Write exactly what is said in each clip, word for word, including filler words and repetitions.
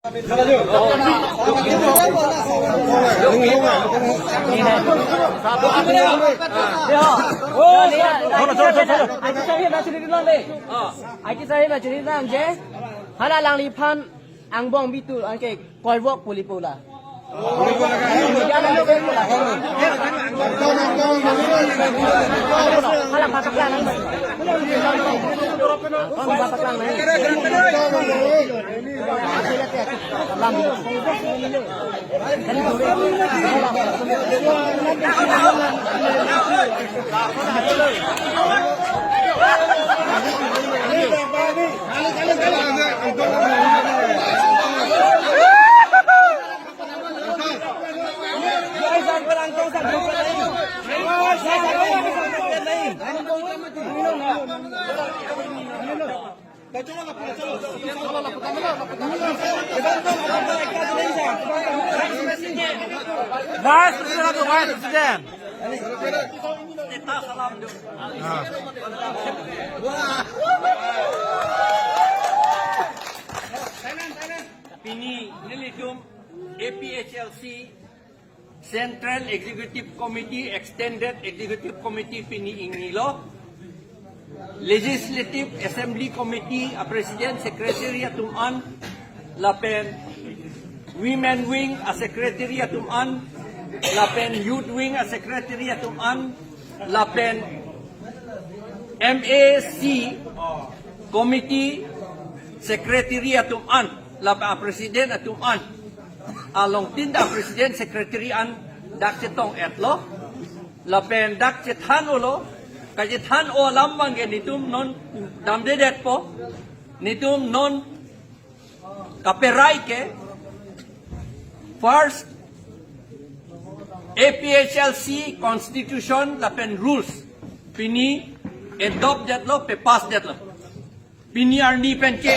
Aiki sahib machiri nang je. Hala alangliphan angbong bitu anke koivok puli pula. Hala patak lang. Patak lang. Vice President, Vice President. Ah. Pini nelitum A P H L C Central Executive Committee, Extended Executive Committee pini ingnilo. Legislative Assembly Committee a President Secretary atum an, lapen Women Wing a Secretary atum an, lapen Youth Wing a Secretary atum an, lapen M A C Committee Secretary atum an, lapen a President atum an. Along tin ta President Secretary an dak chetong-etlo. Lapen dak chethan-olo. Kachethan-o alam abangke netum non damdedetpo. Netum non kaperai ke first A P H L C Constitution lapen rules pini adopt-detlo, pe-pass-detlo. Pini arni penke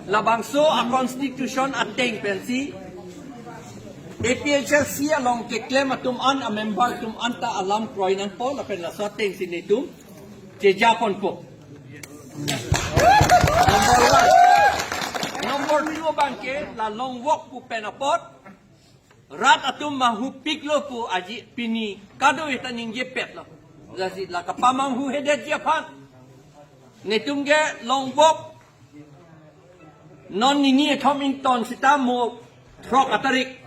labangso a constitution ateng pensi A P H L C along keklem atum an, a member atum an ta alam kroi nangpo, lapen laso atengsi netum chejaponpo. Number one. Number two abangke la longvok pu pen apot rat atum manghupiklo pu aji pini kadokave ta ningjepetlo. Lasi la kapamanghuhedetji aphan netum ke longvok non nini ethom ington sita mo throk atarik,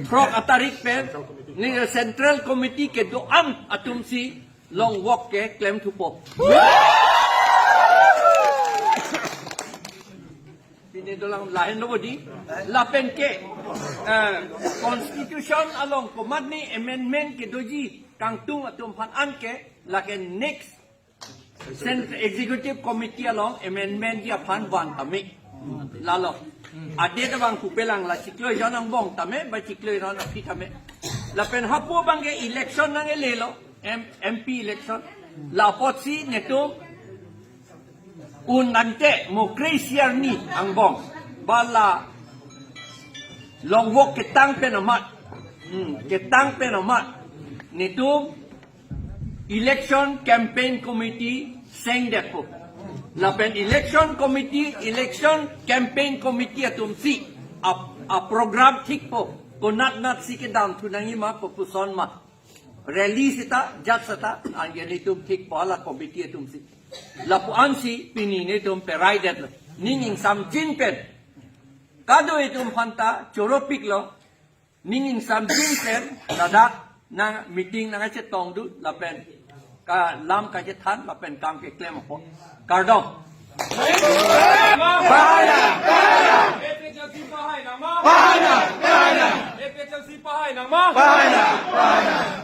throk atarik pen ne Central Committee kedo-an atumsi longvok keklem thupo. Pini dolang lahenlo bodi. Lapen ke, eh, constitution along komatne amendment kedoji kangtung atum aphan anke, lake next Cent-, Executive Committee along amendment ji aphan van tame. Lalo. Adet abang pupelang la chiklo jon angbong tame, ba chiklo jon aphi tame. Lapen hapu abangke election nanglelo, M-, M P election. La apotsi netum un nangte mo kre-isi arni angbong ba la longvok ketang pen amat. Hmm, ketang pen amat. Netum Election Campaign Committee sengdetpo. Lapen Election Committee, Election Campaign Committee atumsi a, a program thikpo. Konatnatsi kedam thu nangjima, kopuson ma, rally sita, jat sita, anke netum thikpo la committee atumsi. Lapu-ansi pini netum peraidetlo. Ning ingsamjin pen kadokave atum aphanta choropiklo. Ning ingsamjin pen ladak nang meeting nangkachetongdun lapen ka lam kachethan lapen kam keklem apot. Kardom. Pahai nang, pahai nang. A P H L C pahai nang ma? Pahai nang, pahai nang. A P H L C pahai nang ma? Pahai nang, pahai nang.